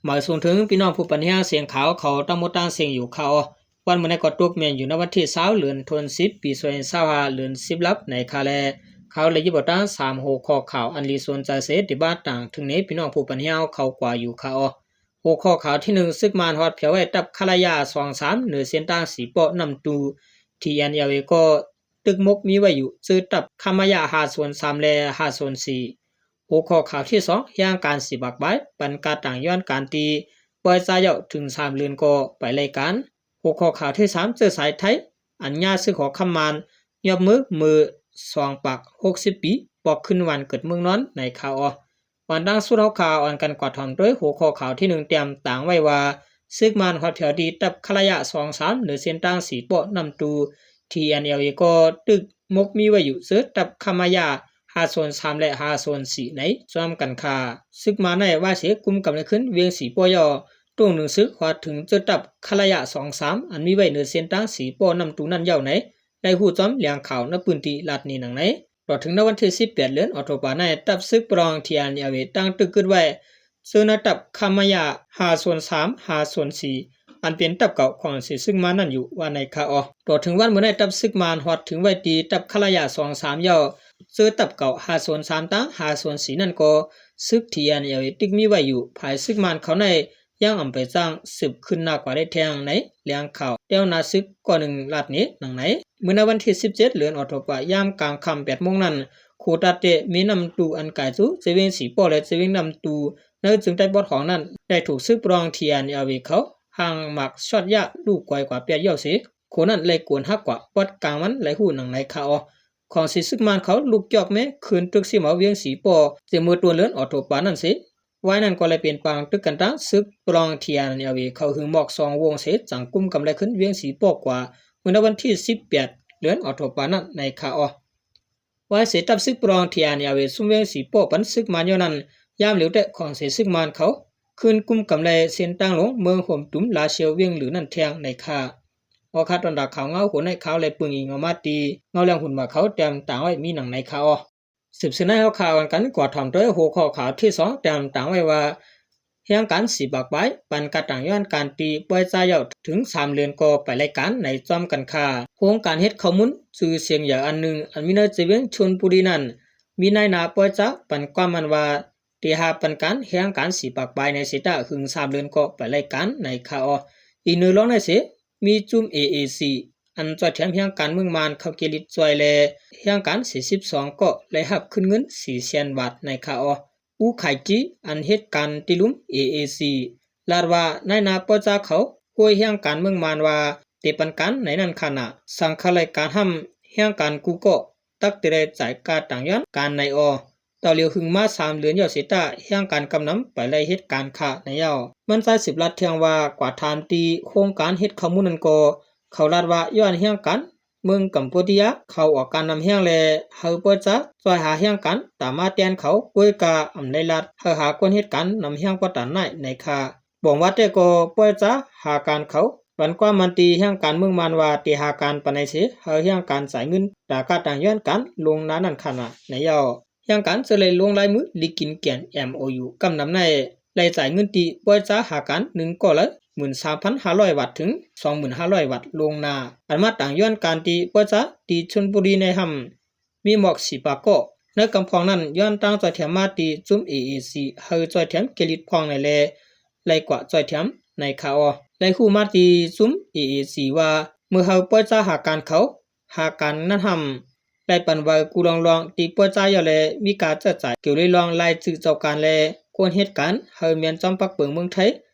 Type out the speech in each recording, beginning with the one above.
ມາສົ່ງເຖິງພີ່ນ້ອງຜູ້ປັນແຮງສຽງຂ່າວເຂົາທັງໝົດທັງເສັງຢູ່ຄ່າເນາະ. ວັນມື້ນີ້ກໍຕົກແມ່ນຢູ່ໃນວັນທີຊາວ ເດືອນທັນວາ ປີສອງພັນຊາວຫ້າ ເດືອນສິບລັບໃນຄ່າແລະ ຂ່າວລະຢູ່ບໍ່ຕາງສາມຫົວຂໍ້ຂ່າວອັນລີສົນໃຈເສດ ທີ່ບາດຕ່າງເຖິງໃນພີ່ນ້ອງຜູ້ປັນແຮງເຂົາກວ່າຢູ່ຄ່າເນາະ. ຫົວຂໍ້ຂ່າວທີໜຶ່ງ ຊຶກມານຮອດແຜວໄວ້ຕັບຄະລະຍາສອງສາມ ເໜືອເສັ້ນທາງສີປ້ອນຳຕູ ທີເອັນແອລເອ ກໍຕຶກມົກມີໄວ້ຢູ່ ເຈີຕັບຄະມະຍະຫ້າສູນສາມ ແລະ ຫ້າສູນສີ່. ຫົວຂໍ້ຂ່າວທີສອງ ແຮງການສີ່ປາກປາຍ ປັ່ນກາດຕາງຍ້ອນການຕີ ປ່ອຍຈາເຍົາະເຖິງສາມເດືອນກໍໄປໄລ່ການ. ຫົວຂໍ້ຂ່າວທີສາມ ເຈີສາຍໄທ ອັນຍາຊຶກຫໍຄຳມານ ຍອບມື ເມື່ອສອງປາກຫົກສິບປີ ປອກຄືນບ້ານເກີດເມືອງນອນໃນຄ່າເນາະ. ອັນດັ່ງສຸດເຮົາຄ່າອອນກັນກວາດຖອມໂດຍຫົວຂໍ້ຂ່າວທີໜຶ່ງ ຕຽມຕາງໄວ້ວ່າ ຊຶກມານຮອດແຜວທີ່ຕັບຄະລະຍາສອງສາມ ເໜືອເສັ້ນທາງສີປ້ອນຳຕູ ທີເອັນແອລເອ ກໍຕຶກມົກມີໄວ້ຢູ່ ເຈີຕັບຄະມະຍາຫ້າສູນສາມ ແລະ ຫ້າສູນສີ່ ໃນຊ່ວງກັນຄ່າ. ຊຶກມານໄດ້ວ່າເສຍກຸມກຳໄລຂຶ້ນວຽງສີປ້ອນເຍົາະ ຕົງໜຶ່ງຊຶກຮອດເຖິງເຈີຕັບຄະລະຍາສອງສາມ ອັນມີໄວ້ເໜືອເສັ້ນທາງສີປ້ອນຳຕູນັ້ນເຍົາໃນ ໄດ້ຮູ້ຈອມແຫຼ່ງຂ່າວໃນພື້ນທີ່ລັດນີ້ໜັງໃນ. ຕໍ່ເຖິງໃນວັນທີສິບແປດ ເດືອນອອກໂທບາໃນ ຕັບຊຶກປະລອງ ທີເອັນແອລເອ ຕັ້ງຕຶກກຶດໄວ້ ເຈີນາຕັບຄະມະຍາຫ້າສູນສາມ ຫ້າສູນສີ່ ອັນເປັນຕັບເກົ່າຂອງເສຊຶກມານນັ້ນຢູ່ວ່າໃນຄ່າເນາະ. ຕໍ່ເຖິງວັນມື້ໃນ ຕັບຊຶກມານຮອດເຖິງໄວ້ທີ່ຕັບຄະລະຍາສອງສາມເຍົາ ເຈີຕັບເກົ່າຫ້າສູນສາມ ຕາງຫ້າສູນສີ່ນັ້ນກໍ ຊຶກ ທີເອັນແອລເອ ຕຶກມີໄວ້ຢູ່ ພາຍຊຶກມານເຂົາໃນ ຍັງອຳໄປສ້າງສືບຄືນໜ້າກວ່າໄດ້ແທ່ງໃນແຫຼ່ງຂ່າວແຖວໜ້າຊຶກກ້ອນໜຶ່ງລັດນີ້ໜັງໃນ. ມື້ໃນວັນທີສິບເຈັດ ເດືອນອອກໂທບາ ຍາມກາງຄ່ຳແປດໂມງນັ້ນ ໂຄຕາເຕະ ແມ່ນ້ຳຕູ ອັນກາຍສູ່ເຈວຽງສີປ້ອນ ແລະ ເຈວຽງນ້ຳຕູ ໃນເຈີງໃຕ້ປອດຂອງນັ້ນ ໄດ້ຖືກຊຶກປະລອງ ທີເອັນແອລເອ ເຂົາຫາງໝາກຊອດຢາລູກກອຍກວ່າແປດເຍົາເສ ໂຄນັ້ນໄດ້ກວນຫັກກວ່າ ປອດກາງມັນໄດ້ຮູ້ໜັງໃນຄ່າເນາະ. ຂອງເສຊຶກມານເຂົາລຸກຈອກແມ່ຄືນຕຶກຊິເໝົາວຽງສີປ້ອນ ເສເມື່ອຕົ້ນເດືອນອອກໂທບານັ້ນເສ ວາຍນັ້ນກໍໄດ້ເປັນປາງຕຶກກັນຕາງຊຶກປະລອງ ທີເອັນແອລເອ ເຂົາຫຶງໝອກສອງວົງເສ ຈັ່ງກຸມກຳໄລຂຶ້ນວຽງສີປ້ອນກວ່າ ເມື່ອໃນວັນທີສິບແປດ ເດືອນອອກໂທບານັ້ນໃນຄ່າເນາະ. ວາຍເສຕັບຊຶກປະລອງ ທີເອັນແອລເອ ຊຸມວຽງສີປ້ອນປັນຊຶກມານເຍົານັ້ນ ຍາມຫຼຽວແຕ່ຂອງເສຊຶກມານເຂົາຄືນກຸມກຳໄລເສັ້ນທາງລົງເມືອງໂຮມຕຸມ ລາຊຽວ ວຽງຫຼືນນັ້ນແທ່ງໃນຄ່າເນາະ. ຕອນດາຂ່າວເງົາຫົວໃນຂ່າວ ແລະ ປຶງອີງອອກມາທີ່ເງົາແລງຫຸນວ່າເຂົາແຕ້ມຕາງໄວ້ມີໜັງໃນຄ່າເນາະ. ສືບເສຍໃນເຮົາຂ່າວກັນກວາດຖອມໂດຍຫົວຂໍ້ຂ່າວທີສອງ ແຕ້ມຕາງໄວ້ວ່າ ແຮງການສີ່ປາກປາຍ ປັ່ນກາດຕາງຍ້ອນການຕີປ່ອຍຈາເຍົາະເຖິງສາມເດືອນກໍໄປໄລ່ການໃນຊ່ວງກັນຄ່າ. ໂຄງການເຮັດເຂົ້າມູນຊື່ສຽງໃຫຍ່ອັນໜຶ່ງ ອັນມີໃນເຈວຽງຊົນບູລີນັ້ນ ມີນາຍໜ້າປ່ອຍຈາປັ່ນກວ້າງມັນວ່າ ເຕຫາປັ່ນການແຮງການສີ່ປາກປາຍໃນເສຕາ ຫຶງສາມເດືອນກໍໄປໄລ່ການໃນຄ່າເນາະ. ອີກໜຶ່ງລອງໃນເສ ມີຈຸ້ມ ເອເອຊີ ອັນຊ່ອຍແຖມແຮງການເມືອງມານເຂົ້າເກລິດຊ່ອຍ ແລະ ແຮງການສີ່ສິບສອງກໍໄດ້ຮັບຄືນເງິນສີ່ແສນບາດໃນຄ່າເນາະ. ອູໄຄຈີ ອັນເຮັດການຕີລຸ່ມ ເອເອຊີ ລາດວ່ານາຍໜ້າປ່ອຍຈາເຂົາໂກຍແຮງການເມືອງມານວ່າເຕປັນການໃນນັ້ນຂະນະ ສັງຄະໄລການຫ້າມແຮງການກູເກາະ ຕັກແຕ່ໄດ້ຈ່າຍຄ່າຕາງຍ້ອນການໃນເນາະ. ຕໍ່ຫຼຽວຫຶງມາສາມເດືອນເຍົາເສຕາ ແຮງການກຳນຳໄປໄລ່ເຮັດການຂ້າໃນເຍົາ. ມັນໃຊ້ສືບລັດແທງວ່າ ກວ່າຖາມທີ່ໂຄງການເຮັດເຂົ້າມູນນັ້ນກໍ ເຂົາລາດວ່າຍ້ອນແຮງການເມືອງກຳປູເຈຍ ເຂົາອອກການນຳແຮງ ແລະ ໃຫ້ປ່ອຍຈາຊ່ອຍຫາແຮງການຕາມມາແທນເຂົາ ກວຍກາອຳໄດ້ລາດໃຫ້ຫາຄົນເຮັດການນຳແຮງປະຕານນາຍໃນຄ່າ. ບອງວ່າແຕ່ກໍປ່ອຍຈາຫາການເຂົາ ປັນກວ້າງມັນຕີແຮງການເມືອງມານວ່າເຕຫາການປານໃດເສ ໃຫ້ແຮງການຈ່າຍເງິນຕາຄ່າຕາງຍ້ອນການລົງນານັ້ນຂະນະໃນເຍົາ. ແຮງການຈະໄດ້ລົງລາຍມືລິຂິດແກ່ນ ເອັມໂອຢູ ກຳນຳໃນ ໄດ້ຈ່າຍເງິນຕີປ່ອຍຈາຫາການໜຶ່ງກໍລະໝື່ນສາມພັນຫ້າຮ້ອຍບາດ ເຖິງສອງໝື່ນຫ້າຮ້ອຍບາດລ່ວງໜ້າ. ອັນມາຕາງຍ້ອນການຕີປ່ອຍຈາທີ່ຊົນບູລີໃນຫ້າມ ມີໝອກສີ່ປາກເກາະ ໃນກຳພອງນັ້ນ ຍ້ອນຕ່າງຈອຍແຖມມາຕີຈຸ້ມ ເອເອຊີ ໃຫ້ຈອຍແຖມເກລິດພອງໃນແລ ໄລ່ກວ່າຈອຍແຖມໃນຄ່າເນາະ. ໄດ້ຮູ້ມາຕີຈຸ້ມ ເອເອຊີ ວ່າ ເມື່ອເຮົາປ່ອຍຈາຫາການເຂົາ ຫາການນັ້ນຫ້າມ ໄດ້ປັນໄວ້ກູລອງໆ ຕີປ່ອຍຈາເຍົາແລ ມີການເຈີຈ່າຍກ່ຽວເລີຍລອງລາຍຊື່ເຈົ້າການ ແລ ຄົນເຮັດການ ໃຫ້ແມ່ນຈອມປັກເປິງເມືອງໄທ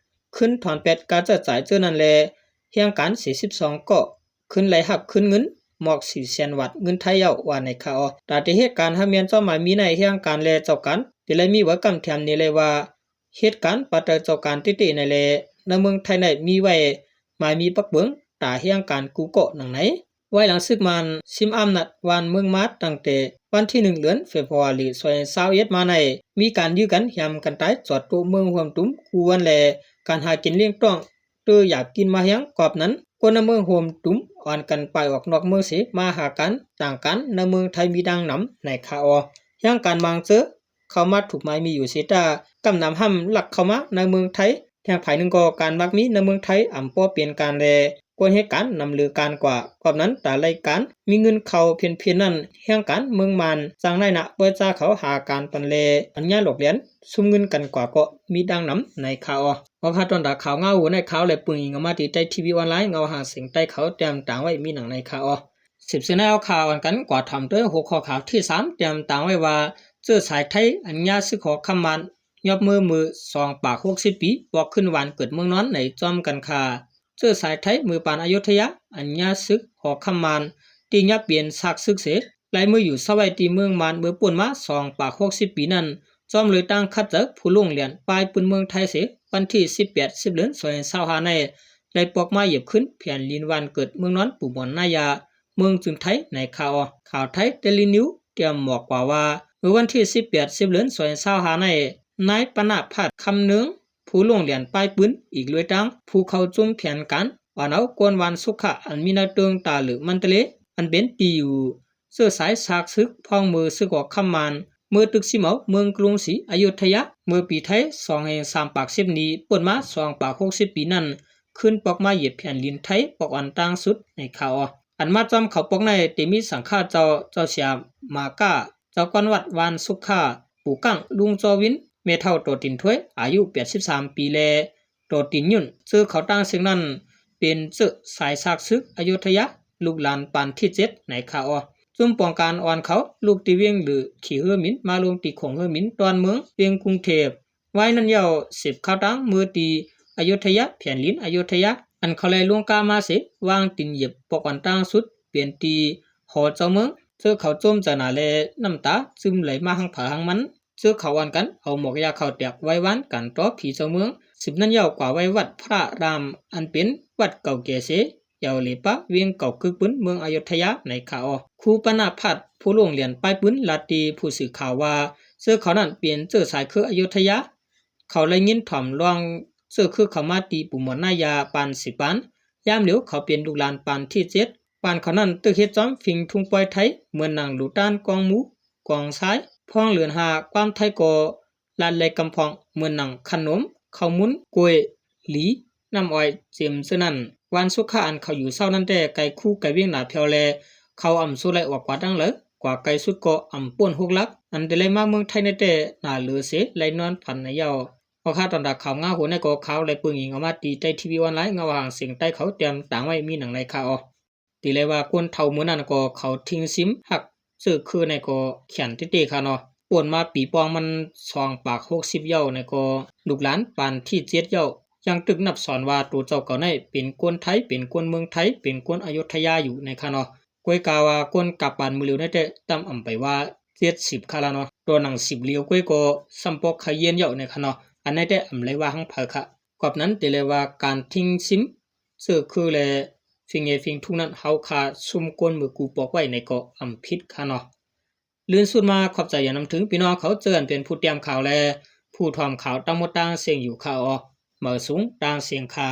ຄືນຖອນແປດການເຈີຈ່າຍເຈີນັ້ນແລ ແຮງການສີ່ສິບສອງເກາະ ຄືນໄດ້ຮັບຄືນເງິນໝອກສີ່ແສນບາດເງິນໄທເຍົາວ່າໃນຄ່າເນາະ. ຕາແຕ່ເຫດການຫາກແມ່ນເຈົ້າໝາຍມີໃນແຮງການ ແລ ເຈົ້າການ ຈະໄດ້ມີໃບກຳແຖມນີ້ເລີຍວ່າ ເຫດການປາດໃຕ້ເຈົ້າການເຕະໆໃນແລ ໃນເມືອງໄທໃນມີໄວ້ໝາຍມີປັກເບິ່ງຕາແຮງການກູເກາະໜັງໃນ. ໄວ້ຫຼັງຊຶກມານຊິມອຳນາດບ້ານເມືອງມາຕັ້ງແຕ່ວັນທີໜຶ່ງ ເດືອນເຟບຣວາຣີ ສອງພັນຊາວເອັດມາໃນ ມີການຢື້ກັນຫຽມກັນຕາຍຈອດໂຕະເມືອງຮ່ວມຕຸມຄູ່ວັນ ແລ ການຫາກິນລ້ຽງຕ້ອງ ເຕີຢາກກິນມາແຮງກອບນັ້ນ ຄົນໃນເມືອງຮ່ວມຕຸມອ່ອນກັນໄປອອກນອກເມືອງເສ ມາຫາການຕາງການໃນເມືອງໄທມີດັ່ງນຳໃນຄ່າເນາະ. ແຮງການບາງເຈີເຂົ້າມາຖືກໝາຍມີຢູ່ເສຕາ ກຳນຳຫ້າມລັກເຂົ້າມາໃນເມືອງໄທ ຮຽງຝ່າຍໜຶ່ງກໍການມັກມີໃນເມືອງໄທອຳບໍ່ເປັນການແລ ກວນເຮັດການນຳລືການກວ່າ. ກອບນັ້ນຕາໄລການມີເງິນເຂົ້າເພນໆນັ້ນ ແຮງການເມືອງມານສັ່ງນາຍໜ້າປ່ອຍຈາເຂົາຫາການປັນແລ ອັນຍາຫຼອກແຫຼນຊຸມເງິນກັນກວ່າກໍມີດັ່ງນຳໃນຂ່າວ. ອອກຫາຕອນຕາຂ່າວງາວໃນຂ່າວ ແລະ ປຶງອີງອອກມາທີ່ໄທທີວີອອນລາຍ ເງົາຫາງສຽງໃຕ້ເຂົາແຕ້ມຕາງໄວ້ມີໜັງໃນຂ່າວ. ສິບເຊນແນວຂ່າວອັນກັນກວ່າຖາມໂດຍຫົວຂໍ້ຂ່າວທີສາມ ແຕ້ມຕາງໄວ້ວ່າ ເຈີສາຍໄທອັນຍາຊຶກຫໍຄຳມານ ຍອບມືມື້ສອງປາກຫົກສິບປີ ບອກຂຶ້ນວານເກີດເມືອງນອນໃນຈອມກັນຄ່າ. ເຈີສາຍໄທມືປານອະຍຸດທະຍາ ອັນຍາຊຶກຫໍຄຳມານ ທີ່ຍອບເປັນຊາກຊຶກເສ ລາຍມືຢູ່ຊາໄວ້ທີ່ເມືອງມານເມື່ອປົ້ນມາສອງປາກຫົກສິບປີນັ້ນ ຈອມເລີຍຕັ້ງຂັດໃຈຜູ້ລົງແລ່ນປ້າຍປືນເມືອງໄທເສ ວັນທີສິບແປດ ສິບເດືອນ ສອງພັນຊາວຫ້າໃນ ໄດ້ປອກມາຢຽບຄືນແຜ່ນດິນວານເກີດເມືອງນອນປູ່ໝອນນາຢາ ເມືອງຈຶງໄທໃນຂ່າວ. ຂ່າວໄທເດລີນິວຕຽມບອກກວ່າວ່າ ເມື່ອວັນທີສິບແປດ ສິບເດືອນ ສອງພັນຊາວຫ້າໃນ ນາຍປະນະພັດ ຄຳເນີງ ຜູ້ລົງແລ່ນປ້າຍປືນ ອີກລວຍທັງຜູ້ເຂົ້າຈຸມແຜນການ ອອນເອົາກວນວານສຸຂະ ອັນມີໃນເຕີງຕາເຫຼືອມັນຕະເລ ອັນເປັນທີ່ຢູ່ ເຊື້ອສາຍຊາກຊຶກ ພ້ອງມືຊຶກອອກຄຳມານ ເມືອຕຶກຊິມເອົາເມືອງກຸລຸງສີອະຍຸດທະຍາ ເມື່ອປີໄທສອງພັນສາມປາກສິບນີ້ ປົ້ນມາສອງປາກຫົກສິບປີນັ້ນ ຄືນປອກມາຢຽບແຜ່ນດິນໄທປອກອັນຕ່າງສຸດໃນຂ່າວ. ອັນມາຈອມເຂົ້າປອກໃນ ເຕມີສັງຄະເຈົ້າ ເຈົ້າເສຍມາກາ ເຈົ້າກວນວັດວານສຸຂະ ປູກັງ ລຸງຈໍວິນ ແມ່ເຖົ້າໂຕຕີນຖ້ວຍ ອາຍຸແປດສິບສາມປີ ແລະ ໂຕຕີນຫຍຸ້ນ ເຈີເຂົ້າຕ່າງເຊິ່ງນັ້ນ ເປັນເຈີສາຍຊາກຊຶກອະຍຸດທະຍາ ລູກຫຼານປານທີເຈັດໃນຂ່າວ. ຈຸມປ້ອງກັນອ່ອນເຂົາ ລູກຕີວຽງຫຼື ຂີ່ເຮືອໝິນ ມາລົງຕີໂຂງເຮືອໝິນ ດອນເມືອງ ວຽງກຸງເທບ ໄວ້ນັ້ນເຍົາ ເສບຂ່າວຕ່າງເມືອຕີອະຍຸດທະຍາ ແຜ່ນດິນອະຍຸດທະຍາ ອັນເຂົາໄລ່ລົງກາມາເສ ວາງຕີນຢຽບປອກອັນຕ່າງສຸດ ເປັນທີ່ຫໍເຈົ້າເມືອງ ເຈີເຂົາໂຈມໃຈໜ້າ ແລະ ນ້ຳຕາຊຶມໄຫຼມາຫາງໃຜຫາງມັນ ເຈີເຂົາອ່ອນກັນ ເອົາໝອກຢາເຂົ້າແຕກໄວ້ວານກັນຕໍ່ຜີເຈົ້າເມືອງ ສືບນັ້ນເຍົາກວ່າໄວ້ວັດພະລາມ ອັນເປັນວັດເກົ່າແກ່ເສ ເຍົາເລປະວຽງເກົ່າກຶກປືນເມືອງອະຍຸດທະຍາໃນຂ່າວ. ຄູປະນະພັດ ຜູ້ລົງແລ່ນປ້າຍປືນ ລາຕີຜູ້ສື່ຂ່າວວ່າ ເຈີເຂົານັ້ນເປັນເຈີສາຍເຄືອອະຍຸດທະຍາ ເຂົາໄດ້ຍິນຖ່ອມລ່ອງເຈີຄືເຂົາມາຕີປູ່ໝອນນາຢາປານສິບປານ ຍາມຫຼຽວເຂົາເປັນລູກຫຼານປານທີເຈັດ ປານເຂົານັ້ນຕຶກເຮັດຈອມຝິງທຸງປ່ອຍໄທ ເໝືອນໜັງລູຕານ ກອງໝູ ກອງຊາຍ ພອງເດືອນຫ້າ ກວາມໄທກໍລາດໄລກຳພອງ ເໝືອນໜັງຂະໜົມ ເຂົ້າມຸນ ກ້ວຍ ຫຼີ ນ້ຳອ້ອຍ ເຈັມເຊີ້ນັ້ນ ວານສຸຂະອັນເຂົາຢູ່ເຊົານັ້ນແຕ່ ໄກຄູໄກວຽງໜາແຜ່ວແລ ເຂົາອຳໂຊໄລ່ອອກກວ່າຕັ້ງເລີຍ ກວ່າໄກສຸດກໍອຳໂປ້ນຫົກຫຼັກ ອັນແຕ່ໄລ່ມາເມືອງໄທໃນແຕ່ໜ້າເລີເສ ໄລ່ນອນຝັນໃນເຍົາ. ເອົາຄ່າ ຕອນຕາຂ່າວງາວຫົວໃນກໍຂ່າວໄດ້ປຶງອີງອອກມາທີ່ໄທທີວີອອນລາຍ ເງົາຫາງສຽງໃຕ້ເຂົາແຕ້ມຕາງໄວ້ມີໜັງໃນຂ່າວ. ຕີໄລ່ວ່າຄົນເຖົ້າມື້ນັ້ນກໍເຂົາທິງຊິມຮັກເຈີຄືໃນກໍຂຽນເຕ້ໆຄ່ະເນາະ ໂອນມາປີປອງມັນສອງປາກຫົກສິບເຍົາໃນກໍ ລູກຫຼານປານທີເຈັດເຍົາ ຍັງຕຶກນັບສອນວ່າໂຕເຈົ້າເກົ່າໃນເປັນຄົນໄທ ເປັນຄົນເມືອງໄທ ເປັນຄົນອະຍຸດທະຍາຢູ່ໃນຄ່ະເນາະ. ກວຍກາວ່າຄົນກັບບ້ານມື້ຫຼຽວໃນແຕ່ຕ່ຳອຳໄປວ່າເຈັດສິບຄ່ະລະເນາະ ຕໍ່ໜັງສິບຫຼຽວກວຍກໍສ່ຳປອກໄຄເຢັນເຍົາໃນຄ່ະເນາະ ອັນໃນແຕ່ອຳໄລວ່າຫາງເຜີຄ່ະ. ກອບນັ້ນເຕເລວ່າການທິງຊິມ ເຈີຄື ແລະ ຝິງເຫຍື່ຝິງທຸກນັ້ນ ເຮົາຄາຊຸມກົ້ນມືກູປອກໄວ້ໃນກໍອຳຜິດຄ່ະເນາະ. ລື່ນສຸດມາຂອບໃຈຢ່າງນຳເຖິງພີ່ນ້ອງເຂົາເຈີອັນເປັນຜູ້ຕຽມຂ່າວ ແລະ ຜູ້ຖ່ອມຂ່າວທັງໝົດທັງເສັງຢູ່ຄ່ະເນາະ. ເໝີສູງຕ່າງເສັງຄ່ະ.